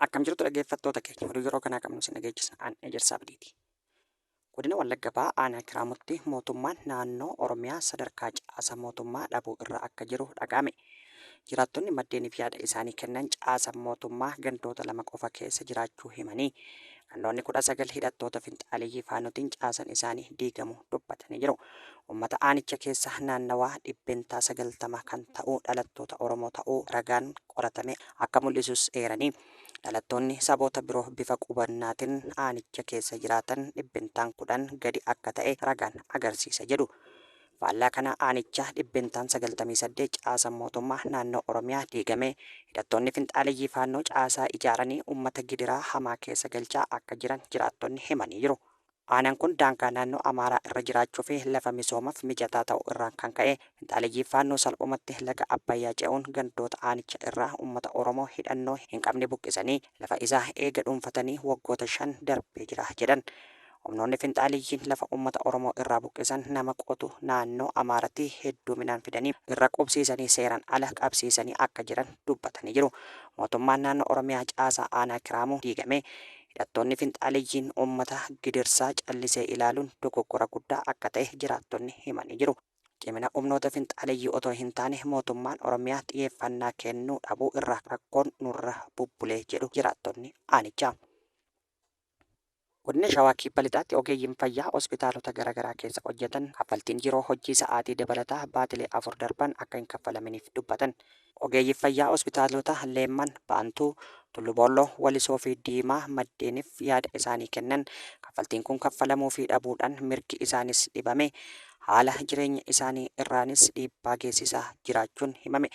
Akkam jirtu dhaggeeffattoota keenya, oduu yeroo kanaa qabnu isin dhageessisna, aan Ejersaa Abdiiti. Godina Wallagga Bahaa Aanaa Kiraamutti mootummaan naannoo Oromiyaa sadarkaa caasa mootummaa dhabuu irra akka jiru dhaga'ame. Jiraattonni maddeeniif yaada isaanii kennan caasaan mootummaa gandoota 2 qofa keessa jiraachuu himanii, gandoonni 19 hidhattoota finxaaleyyii Faannotiin caasan isaanii diigamuu dubbatanii jiru. Uummata aanicha keessa naannawaa %90 kan ta'u dhalattoota Oromoo ta'uu ragaan qoratame akka mul'isus eeranii, dhalattoonni saboota biroo bifa qubannaatin aanicha keessa jiraatan dhibbentaan 10 gadi akka ta'e ragaan agarsiisa jedhu. Faallaa kanaa aanicha dhibbentaan 98 caasan mootummaa naannoo Oromiyaa diigamee hidhattoonni finxaaleyyii Faannoo caasaa ijaaranii uummata gidiraa hamaa keessa galchaa akka jiran jiraattonni himanii jiru. Aanaan kun daangaa naannoo Amaaraa irra jiraachuu fi lafa misoomaf mijataa ta'uu irraan kan ka'e finxaaleyyii Faannoo salphumatti laga Abbayyaa ce'uun gandoota aanicha irraa uummata Oromoo hidhannoo hin qabne buqqisanii lafa isaa eega dhuunfatanii waggoota 5 darbee jira jedhan. Humnoonni finxaaleyyiin lafa uummata Oromoo irraa buqqisan nama qotu naannoo Amaaratii hedduuminaan fidanii irra qubsiisanii seeran ala qabsiisanii akka jiran dubbatanii jiru. Mootummaan naannoo Oromiyaa caasaa aanaa Kiraamuu diigamee hidhattoonni finxaaleyyiin uummata gidirsaa callisee ilaaluun dogoggora guddaa akka ta'e jiraattonni himanii jiru. Cimina humnoota finxaaleyyii otoo hin taane mootummaan Oromiyaa xiyyeeffannaa kennuu dhabuu irraa rakkoon nurra bubbulee jedhu jiraattonni aanichaa. Godina Shawaa Kibba Lixaatti ogeeyyiin fayyaa hospitaalota garagaraa keessa hojjetan kaffaltiin yeroo hojii sa'aatii dabalataa baatilee 4 darban akka hin kaffalaminiif dubbatan. Ogeeyyiin fayyaa hospitaalota Leemman, Baantuu, Tullu Boolloo, Walisoo fi Diimaa maddeeniif yaada isaanii kennan kaffaltiin kun kaffalamuufii dhabuudhaan mirgi isaanis dhibame haala jireenya isaanii irraanis dhiibbaa geessisaa jiraachuun himame.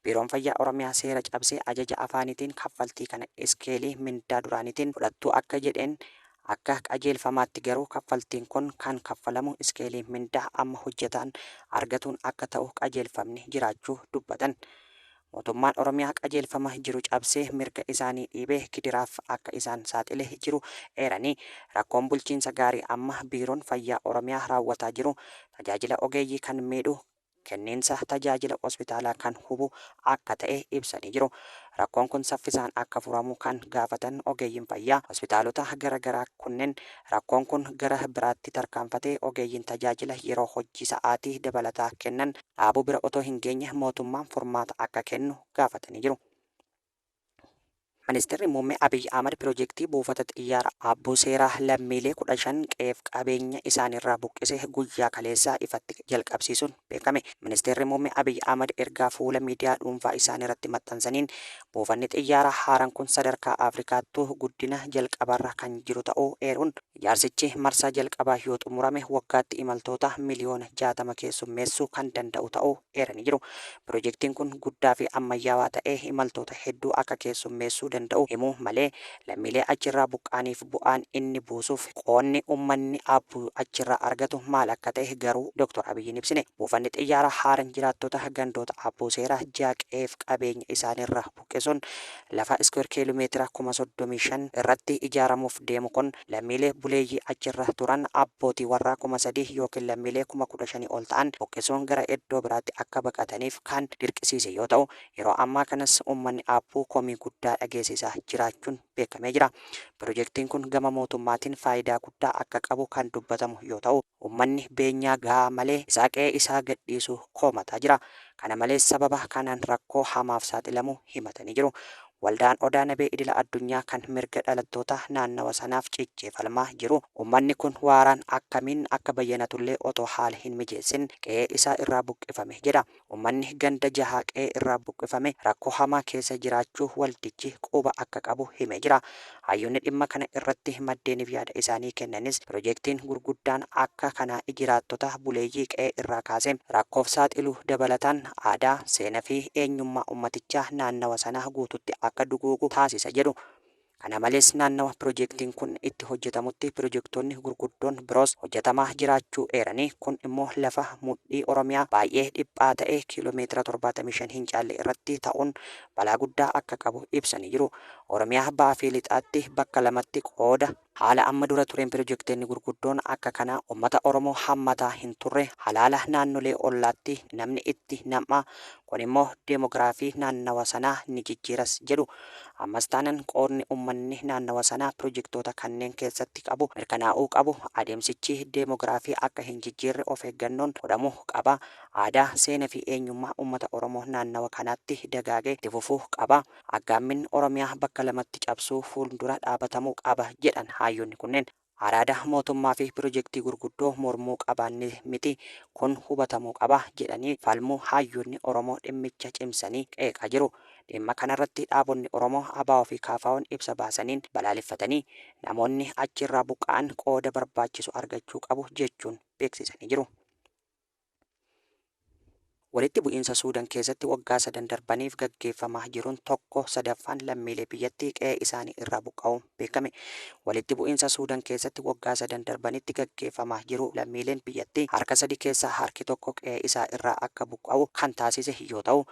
Biiroon Fayyaa Oromiyaa seera cabsee ajaja afaaniitiin kaffaltii kana iskeelii mindaa duraaniitiin fudhattuu akka jedheen akka qajeelfamaatti garuu kaffaltiin kun kan kaffalamu iskeelii mindaa amma hojjetaan argatuun akka ta'u qajeelfamni jiraachuu dubbatan. Mootummaan Oromiyaa qajeelfama jiru cabsee mirga isaanii dhiibee gidiraaf akka isaan saaxile jiru eeranii, rakkoon bulchiinsa gaarii amma Biiroon Fayyaa Oromiyaa raawwataa jiru tajaajila ogeeyyii kan miidhu, kenniinsa tajaajila hospitaalaa kan hubu akka ta'e ibsanii jiru. Rakkoon kun saffisaan akka furamu kan gaafatan ogeeyyiin fayyaa hospitaalota gara garaa kunneen rakkoon kun gara biraatti tarkaanfatee ogeeyyiin tajaajila yeroo hojii sa'aatii dabalataa kennan dhaabuu bira otoo hin geenye mootummaan furmaata akka kennu gaafatanii jiru. Ministirri Muummee Abiy Ahmad pirojektii buufata xiyyaara Aabbuu Seeraa lammiilee 15 qe'eef qabeenya isaaniirraa buqqise guyyaa kaleessaa ifatti jalqabsiisuun beekame. Ministeerri Muummee Abiy Ahmad ergaa fuula miidiyaa dhuunfaa isaaniirratti maxxansaniin buufanni xiyyaaraa haaraan kun sadarkaa Afrikaattuu guddina jalqabaarra kan jiru ta'uu eeruun, ijaarsichi marsaa jalqabaa yoo xumurame waggaatti imaltoota miliyoona 60 keessummeessuu kan danda'u ta'uu eeranii jiru. Pirojektiin kun guddaa fi ammayyaawaa ta'ee imaltoota hedduu akka keessummeessuu danda'u himuu malee lammiilee achirraa buqqa'aniif bu'aan inni buusuuf qoonni ummanni Aabbuu achirraa argatu maal akka ta'e garuu Doktor Abiy hin ibsine. Buufanni xiyyaaraa haaran jiraattota gandoota Aabbuu Seeraa 6 qe'eef qabeenya isaaniirraa buqqisuun lafa iskuweer kiiloomeetira 35,000 irratti ijaaramuuf deemu kun lammiilee buleeyyii achirra turan abbootii warraa 3,000 ykn lammiilee 15,000 ol ta'an buqqisuun gara iddoo biraatti akka baqataniif kan dirqisiise yoo ta'u, yeroo ammaa kanas uummanni Aabbuu komii guddaa dhageessisaa jiraachuun beekamee jira. Pirojektiin kun gama mootummaatiin faayidaa guddaa akka qabu kan dubbatamu yoo ta'u, uummanni beenyaa gahaa malee isaa qe'ee isaa gadhiisuu komataa jira. Kana malees sababa kanaan rakkoo hamaaf saaxilamuu himatanii jiru. Waldaan Odaa Nabee Idila Addunyaa kan mirga dhalattoota naannawa sanaaf cichee falmaa jiru, ummanni kun waaraan akkamiin akka bayyanatullee otoo haala hin mijeessin qe'ee isaa irraa buqqifame jedha. Ummanni ganda jahaa qe'ee irraa buqqifame rakkoo hamaa keessa jiraachuu waldichi quba akka qabu himee jira. Hayyoonni dhimma kana irratti maddeeniif yaada isaanii kennanis pirojeektiin gurguddaan akka kanaa jiraattota buleeyyii qe'ee irraa kaasee rakkoof saaxiluu dabalataan aadaa, seena fi eenyummaa ummatichaa naannawa sanaa guututti akka duguugu taasisa jedhu. Kana malees naannawa pirojeektiin kun itti hojjetamutti pirojektoonni gurguddoon biroos hojjetamaa jiraachuu eeranii, kun immoo lafa mudhii Oromiyaa baay'ee dhiphaa ta'e kiiloomeetira 75 hin caalle irratti ta'uun balaa guddaa akka qabu ibsanii jiru. Oromiyaa Bahaa fi Lixaatti bakka lamatti qooda. Haala amma dura tureen pirojektoonni gurguddoon akka kanaa uummata Oromoo hammataa hin turre. Halaala naannolee ollaatti namni itti nam'a. Kun immoo deemogiraafii naannawa sanaa ni jijjiiras jedhu. Ammas taanan qoodni uummanni naannawa sanaa pirojektoota kanneen keessatti qabu mirkanaa'uu qabu. Adeemsichi deemogiraafii akka hin jijjiirre of eeggannoon godhamuu qaba. Aadaa, seenaa fi eenyummaa uummata Oromoo naannawa kanaatti dagaagee itti fufuu qaba. Aggaammin Oromiyaa bakka lamatti cabsuu fuuldura dhaabatamuu qaba jedhan hayyoonni kunneen. Araada mootummaa fi pirojektii gurguddoo mormuu qabaanne miti, kun hubatamuu qaba jedhanii falmuu hayyoonni Oromoo dhimmicha cimsanii qeeqaa jiru. Dhimma kanarratti dhaabonni Oromoo ABO fi KFO'n ibsa baasaniin balaaleffatanii namoonni achirraa buqqa'an qooda barbaachisu argachuu qabu jechuun beeksisanii jiru. Walitti bu'iinsa Suudaan keessatti waggaa sadan darbaniif gaggeeffamaa jiruun tokko sadaffaan lammiilee biyyattii qe'ee isaanii irraa buqqa'uun beekame. Walitti bu'iinsa Suudaan keessatti waggaa sadan darbanitti gaggeeffamaa jiru lammiileen biyyattii harka sadi keessaa harki tokko qe'ee isaa irraa akka buqqa'u kan taasise yoo ta'u,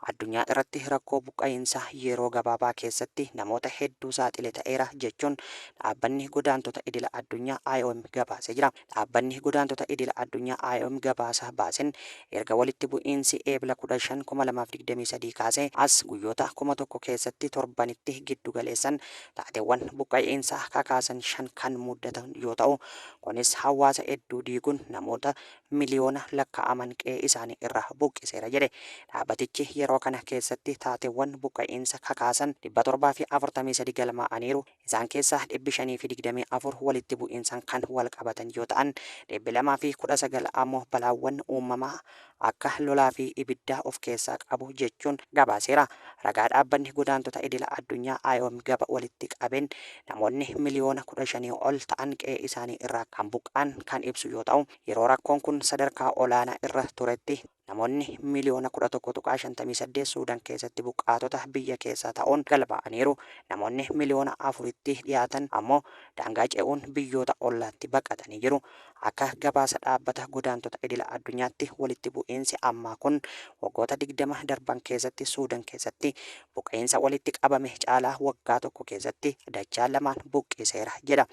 addunyaa irratti rakkoo buqqa'iinsa yeroo gabaabaa keessatti namoota hedduu saaxile ta'eera jechuun dhaabbanni godaantota idila addunyaa IOM gabaasee jira. Dhaabbanni godaantota idila addunyaa IOM gabaasa baaseen erga walitti bu'iinsi Eebla 15 2023 kaasee as guyyoota 1000 keessatti torbanitti giddu galeessan taateewwan buqqa'iinsa kakaasan 5 kan mudatan yoo ta'u, kunis hawaasa hedduu diiguun namoota miliyoona lakkaa'aman qe'ee isaanii irraa buqqiseera jedhe. Dhaabbatichi yeroo kana keessatti taateewwan buqqa'iinsa kakaasan 743 galmaa'aniiru. Isaan keessaa 524 walitti bu'iinsaan kan wal qabatan yoo ta'an, 219 ammoo balaawwan uumamaa akka lolaa fi ibiddaa of keessaa qabu jechuun gabaaseera. Ragaa dhaabbanni godaantota idila addunyaa IOM gaba walitti qabeen namoonni miliyoona 15 ol ta'an qe'ee isaanii irraa kan buqqa'an kan ibsu yoo ta'u, yeroo rakkoon kun sadarkaa olaanaa irra turetti namoonni miliyoona 11.58 Suudaan keessatti buqqaatota biyya keessaa ta'uun galmaa'aniiru. Namoonni miliyoona 4tti dhiyaatan ammoo daangaa ce'uun biyyoota ollaatti baqatanii jiru. Akka gabaasa dhaabbata godaantota idila addunyaatti walitti bu'iinsi ammaa kun waggoota 20 darban keessatti Suudaan keessatti buqqa'iinsa walitti qabame caalaa waggaa tokko keessatti dachaa lamaan buqqiseera jedha.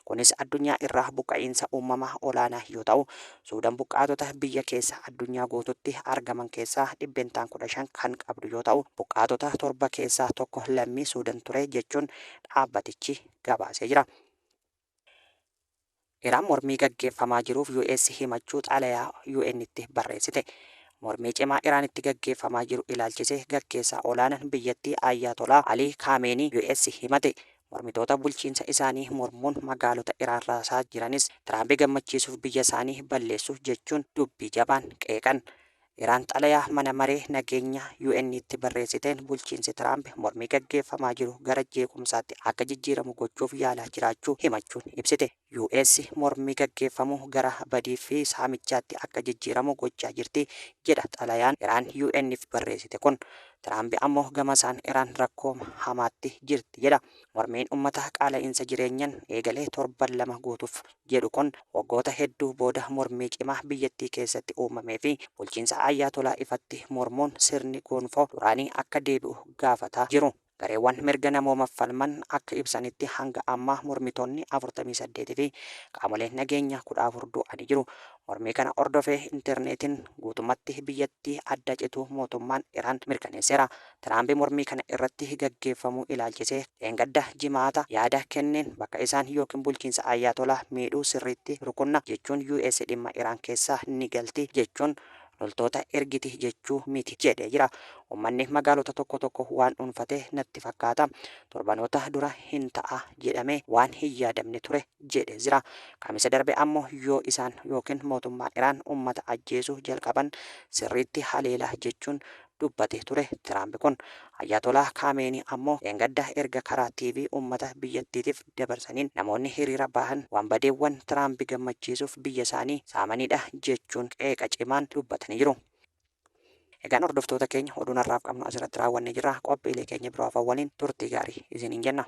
Kunis addunyaa irraa buqqa'iinsa uumamaa olaanaa yoo ta'u, Suudaan buqqaatota biyya keessa addunyaa guututti argaman keessaa 15% kan qabdu yoo ta'u, buqqaatota 7 keessaa tokko lammii Suudaan ture jechuun dhaabbatichi gabaasee jira. Iraan mormii gaggeeffamaa jiruuf US himachuu xalayaa UN'tti barreessite. Mormii cimaa Iraanitti gaggeeffamaa jiru ilaalchisee gaggeessaa olaanaan biyyattii Ayyaatolaa Alii Kaameenii US himate. Mormitoota bulchiinsa isaanii mormuun magaalota Iraan raasaa jiranis Tiraamp gammachiisuuf biyya isaanii balleessuuf jechuun dubbii jabaan qeeqan. Iraan xalayaa mana maree nageenya UN'tti barreessiteen bulchiinsi Tiraamp mormii gaggeeffamaa jiru gara jeequmsaatti akka jijjiiramu gochuuf yaalaa jiraachuu himachuun ibsite. US mormii gaggeeffamu gara badii fi saamichaatti akka jijjiiramu gochaa jirti jedha xalayaan Iraan UN'f barreessite kun. Tiraamp ammoo gama isaan Iraan rakkoo hamaatti jirti jedha. Mormiin uummata qaala'iinsa jireenyaan eegalee torban lama guutuuf jedhu kun waggoota hedduu booda mormii cimaa biyyattii keessatti uumamee fi bulchiinsa Ayyaatolaa ifatti mormuun sirni gonfoo duraanii akka deebi'u gaafataa jiru. Gareewwan mirga namoomaaf falman akka ibsanitti hanga ammaa mormitoonni 48 fi qaamoleen nageenyaa 14 du'anii jiru. Mormii kana hordofee intarneetiin guutummaatti biyyattii adda cituu mootummaan Iraan mirkaneesseera. Tiraamp mormii kana irratti gaggeeffamuu ilaalchisee dheengadda jimaata yaada kenneen bakka isaan yookiin bulchiinsa Ayyaatolaa miidhuu sirriitti rukunna jechuun US dhimma Iraan keessaa ni galti jechuun loltoota ergiti jechuu miti jedhee jira. Uummanni magaalota tokko tokko waan dhuunfate natti fakkaata. Torbanoota dura hin ta'a jedhamee waan hin yaadamne ture jedhee jira. Kamisa darbe ammoo yoo isaan yookiin mootummaan Iraan uummata ajjeesuu jalqaban sirriitti haleelaa jechuun dubbate ture Tiraamp kun. Ayyaatolaa Kaameenii ammoo dheengadda erga karaa TV uummata biyyattiitiif dabarsaniin namoonni hiriira bahan wanbadeewwan Tiraamp gammachiisuuf biyya isaanii saamanidha jechuun qeeqa cimaan dubbatanii jiru. Egaan hordoftoota keenya, oduun har'aaf qabnu asirratti raawwannee jirra. Qophiilee keenya biroo hafan waliin turtii gaarii isiniin jenna.